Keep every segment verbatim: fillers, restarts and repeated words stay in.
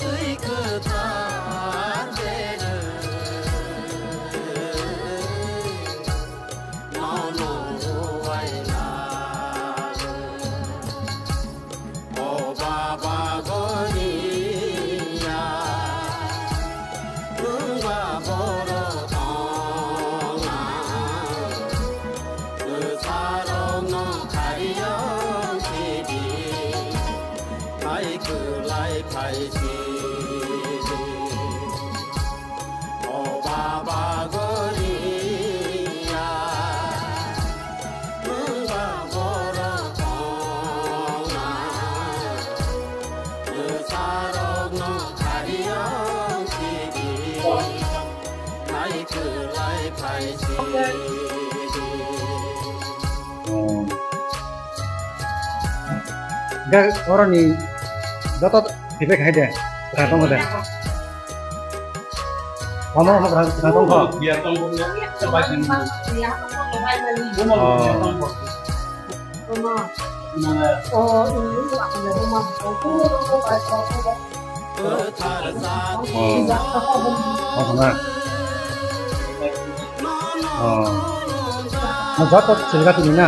Twi kwthar berwi nono uailagwi. O Baba Goriya, nwng ba borok tongma, bwsarokno khariyong sidi, hai kwlai phai sidi. O Baba Goriya, nwng ba borok tongma, bwsarokno khariyong sidi, hai kwlai phai sidi. Ga oroni joto feedback hai de, kwthar tongma de. Omo, omo, kwthar, kwthar tongkho. Oh. Oh. Oh, na. Oh. Na, joto chilga tini na.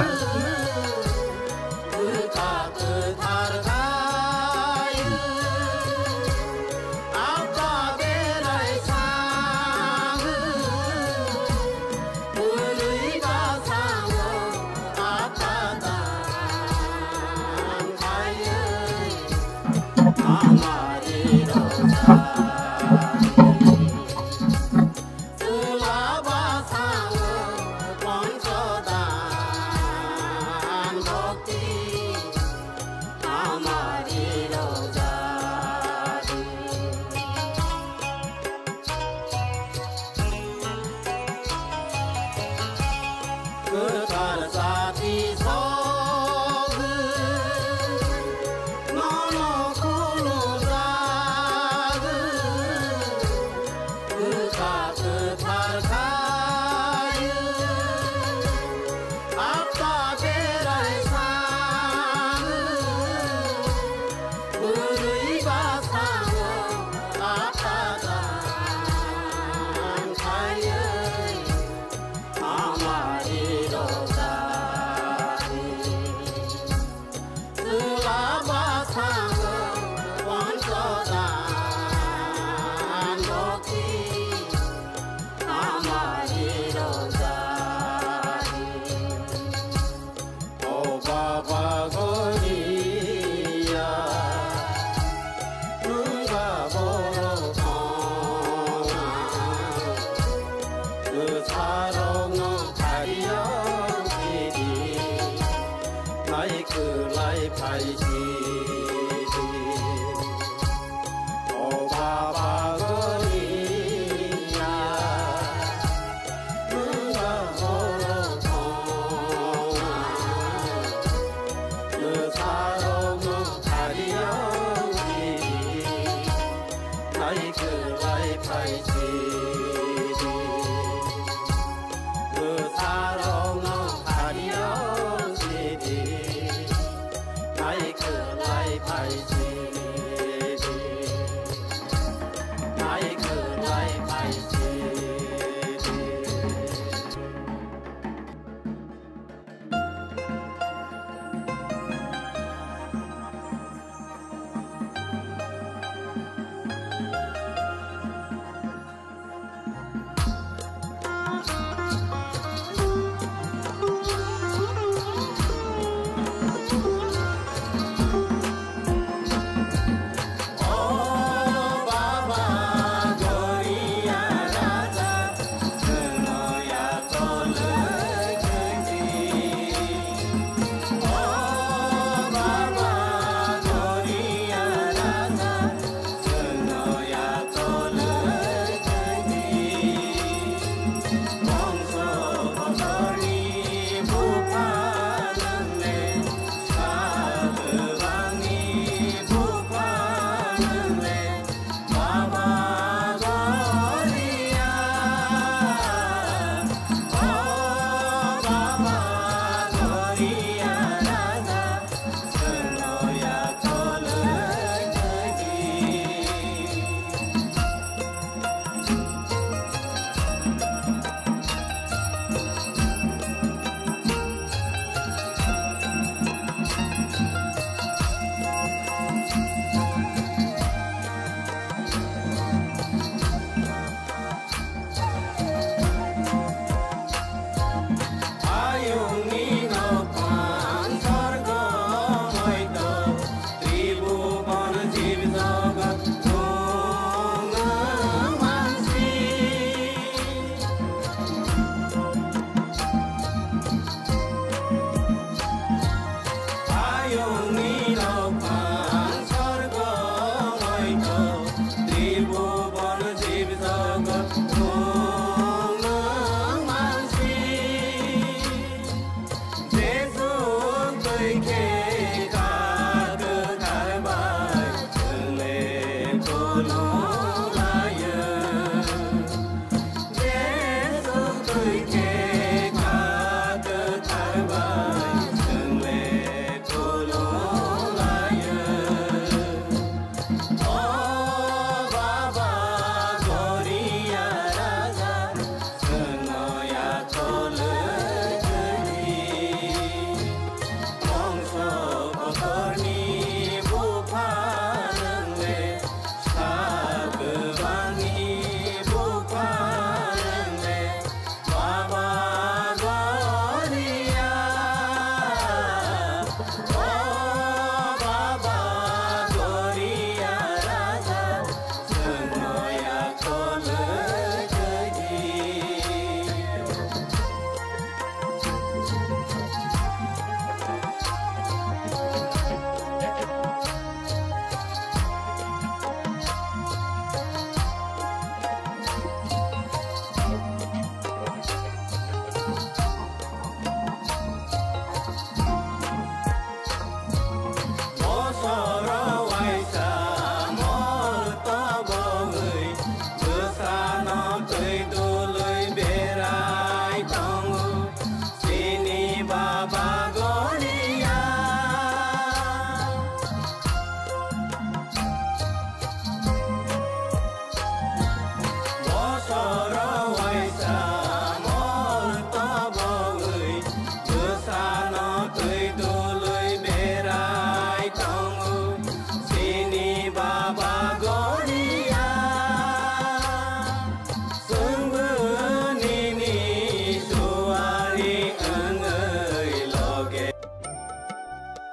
Kwthar jati sogwi nono khulumjagwi, bwkha kwthar khaio, apha berai sangwi, bwrwi bwskango apha dan khaiwi. Amari rojari chwla bwskango ponchodan bokti. Amari rojari. O Baba Goriya, nwng ba borok tongma, bwsarokno khariyong sidi, nai kwlai phai sidi. O Baba Goriya, nwng ba borok tongma, bwsarokno khariyong sidi, nai kwlai phai sidi, bwsarokno khariyong sidi, nai kwlai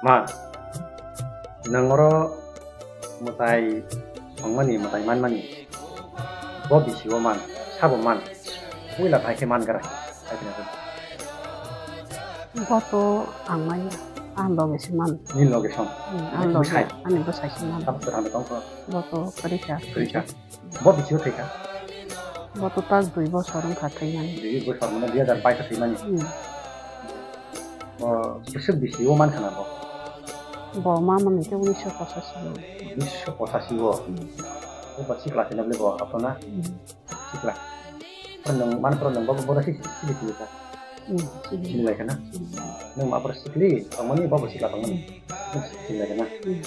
Ma, nang oro mwtai songmani, mwtai manmani, bo bisi o man, sabo man, puila bai khe man gra, bai khe na. Bo to ang maya, ang loge se man. Ni loge song? Hmm, ang loge, ani bwsai se man. Abo kwthang de tong kho? Bo to pharikha. Pharikha. Bo bisi o thai kha? Bo to tak dui bosor wng kha thaimani. Dui bosor mane dui hazar bais o thaimani. Hmm. Bo bwswk bisi o man kha na bo? Bo ma mani khe unisho pochashi o. Unisho pochashi o? Hmm. Bo ba sikla se na bole bo aphano na? Hmm. Sikla. Nwng man phoro nwng bo, bono si, si, si, si, si, Hmm, sini. Sini lai kha na? Hmm. Nwng ma phoro sikli tongmani, bo bo sikla tongmani. Hmm. Nwng sini lai kha na? Hmm.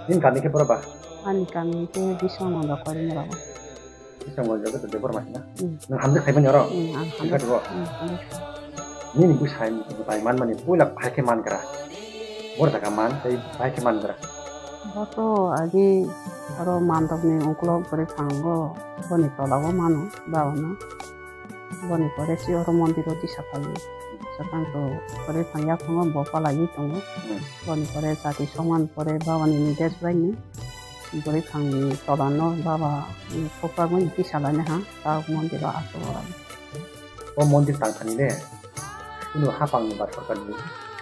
Nini kami khe boro ba? Ani kami khe Biswang Nanda Korimura. Biswang Nanda Korimura na? Hmm. Nwng hamjak khaimani oro? Hmm, ang hamjak. Sikla tong o? Hmm, hamjak. Nini bwsai mwtai manmani puila bai khe man gra. Bor jaga man, tei bai khe man gra. Bo to agi oro mandokni uklok bwrwi phango, boni tola o mano, babano. Boni pore si oro mondir o disa phalwi. Swkang to bwrwi phang yaphango bo palaiwi tongo. Hmm. Boni pore jati songmani pore babani nides bai ni bwrwi phangni tola no baba ni thoprak bai ni disa laina ha, ta mondir o achuk o lai. O mondir tang thani le, kunu hapang ni ba sorkar ni,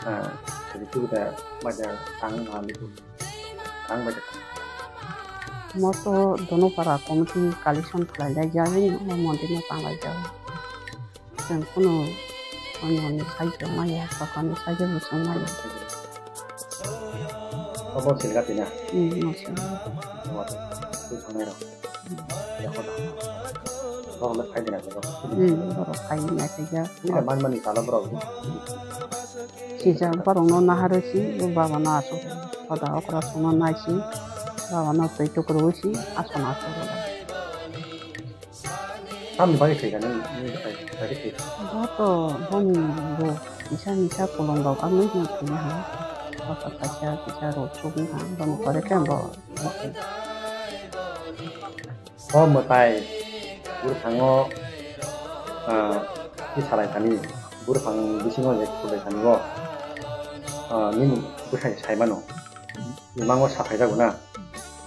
ah, jadi tu kita baca tang, ah, itu. Ang bai kha. Moto Donopara committee collection khlai lai jagwi no, o mondir no tang lai jago. Chwng kunu onyo ni saijo maya, sokoni saijo bo chwng maya. Obo silga tina? Hmm, no silga. Obo twi thangnai rok. Hmm. Ya, hoda. Borok le phai dina khe, borok. Hmm, borok phai dina khe, ya. Ila man mani salo borok. Sijak borokno naharwi si, bo babano aswk hoda okra songno nai si, babano twi tukrwi si, aswkno aswk rwdi. Tamni bagwi thwikha nini, nini bagwi thwikha? Bo to boni bo kisa misa kolom rok ang nukna thwina ha. Bwswk kaisa kisa rok sugwi ha, boni pore khe bo. O mwtai bwrwphango, ah, twi salai thani, bwrwphang bisingo je khurlai thani o, ah, nini bwsai sai mano, imango saphai jago na,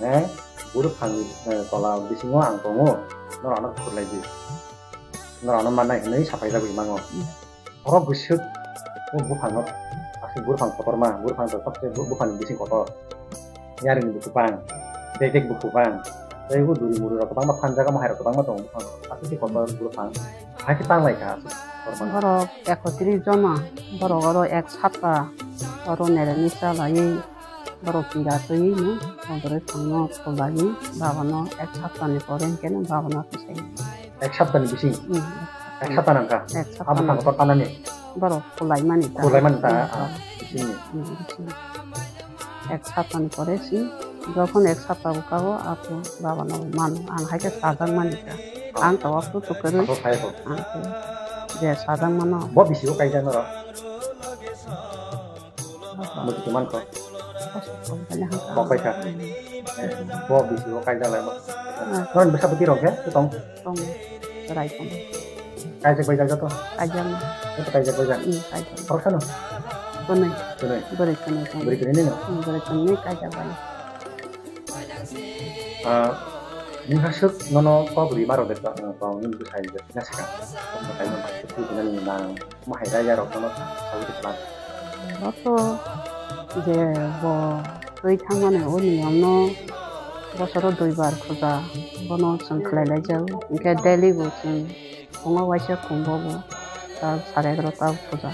eh, bwrwphang, eh, tola bisingo ang tongo, norok ano khurlai di, norok ano mannai hinwi saphai jago imango. Borok bwswk o buphangno, aswk buphang kotorma, buphang to sabse bu-, buphangni bising kotor. Yaringni buphang, bek bek buphang. Tei bo duri muri rok kwbangma phanjak, omo hai rok kwbangma tongo buphang rok. Aswk khe kotor buphang. Hai khe tang lai kha aswk kotorma. Borok ekotris jona, borok oro ek sapta oro nereni cha laiwi. Borok twi ratwi no, o bwrwi phangno khulaiwi, babano ek saptani pore hinkhe no babano tisai. Ek saptani bising? Hmm. Ek sapta nangkha? Ek sapta. Abo nangkha. Thango to tanani? Borok khulaimani ta. Khulaimani ta, hmm, ah, bisingni. Hmm, bisingni. Ek saptani pore si, jokhon ek sapta bwkha o, apo babano mano. Ang hai khe sajak mani ta. Ah. Ang to waktu tukurwi. Apo phai bo. Ang to je sajak mano. Bo bisi o kaijak norok? Muti kiman ko? Bok bai kha. Bo bisi o kaijak lai bo. Ah. Norok bwsa bwtwi rok khe tong? Tong. Chwrai tong. Kaijak bai jak to? Kaijak ma. Joto kaijak bai jak? Hmm, kaijak. Khoroksa no? Kwnwi. Kwnwi. Bwrwi kwnwi tong. Bwrwi kwnwi ni no? Hmm, bwrwi kwnwi kaijak bai. Ah, nini hasuk nono kok ri maro de to, ah, tong nini bwsai de na saka. Kok bwsai no bai tu nani nang. Omo hai raida rok no sawi tong. Joto je bo twi thangmani o niyom no bosoro duibar khuja, bono chwng khlai lai jago. Hinkhe daily bo chwng phungo waisa khum bo bo ta sare egaroh ta khuja.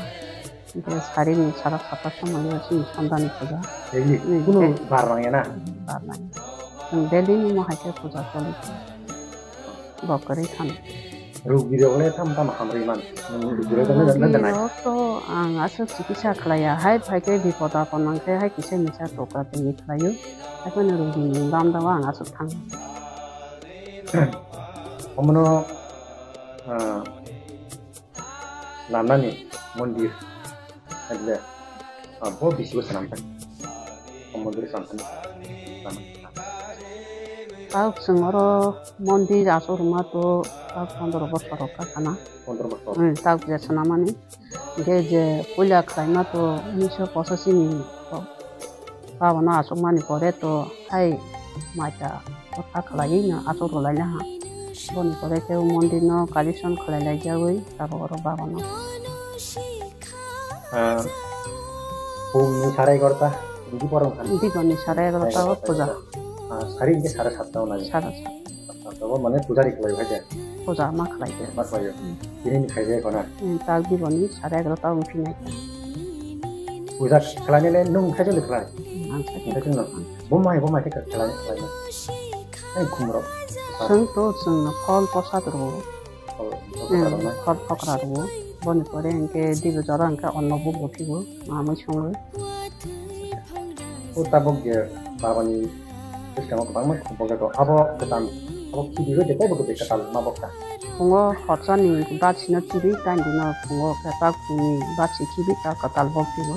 Hinkhe sarini sara satta somoi o chini sandani khuja. Daily? Hmm, kunu daily. Bar nangya na? Bar nangya. Chwng daily ni mo hai khe khuja choli. Bo kwrwi thani. Rugirok le tamo tamo hamrwi man. Nwng rugirok no, no, no, no, no. Rugirok to ang aswk chikitsa khlaiya, hai phai khe bipod apod nang khe hai kisa misa tokra tongwi khlaio. Hai phano rugini lamdao ang aswk thang. Omono, ah, Namnani mondir. Adle, ah, bo bisingo swnam thang. O mondir swnam thang. Tao chwng oro mondir achuk rwma to tao pondro bosor rok kha khana. Pondro bosor. Hmm, tao je swnamani. Hingke je puila khlaima to unnish pochashi ni. Baba no achukmani pore to hai maita kha khlaiwi no achuk rwlaina ha. Boni pore khe o mondir no correction khlai lai jagwi tabuk oro baba no. Ah, phungni sare egarota, bini borok wngkha. Diboni sare egarota o puja. Ah, sari hingke sare satta o nai. Sare satta. Satta o mane pujari khlai phai de. Puja ma khlai de. Ma khlai o. Hmm. Tini ni khai de kona. Hmm, tak diboni sare egarota wng phinai. Puja khlainai le nwng khai joli khlai. Hmm, ang khai. Khai joli no. Bo mai, bo mai khe khlai, khlai. Ai khumro. Chwng to chwng no phol prosad rwo. Phol, phol Hmm, khokra rwnai. Phol khokra rwo. Boni pore hingke dibo jora hingke onno bo bothigo, mamui songwi. O tabuk je babani bwskango kwbangma khum bokjak tongo. Abo kwtal, abo khibigo je teibo kwtal ma boksa. Phungo horchani bachino khibi, tandino phungo khe tak phungni bachi khibi, tak kwtal bokhigo.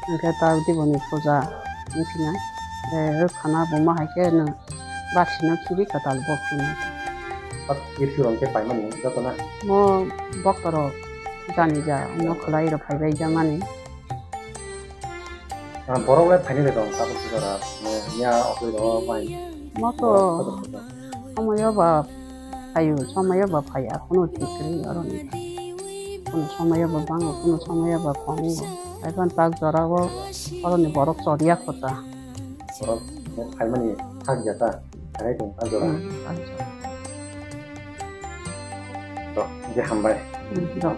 Hingke tak diboni puja wngphina. E, khana buma hai khe no. Baksino khibi kwtal bok sini. Tat irsu rong khe paimani joto na? Mo boktorok jani ja, mo khwlai rok phaibai jamani. Ah, borok le phaini le dong, tabuk sijora, mo nya okoi rok bai. Mo to somoyo ba phaio, somoyo ba phaiya, kono thik kwrwi oro ni. Kono somoyo ba bango, kono somoyo ba komo. Haikhe tak jora o oro ni borok choriya kho ta. Borok phaimani thak ya ta, kharai tong ta jora. Hmm, tak jora. To, je hambai. Hmm, to.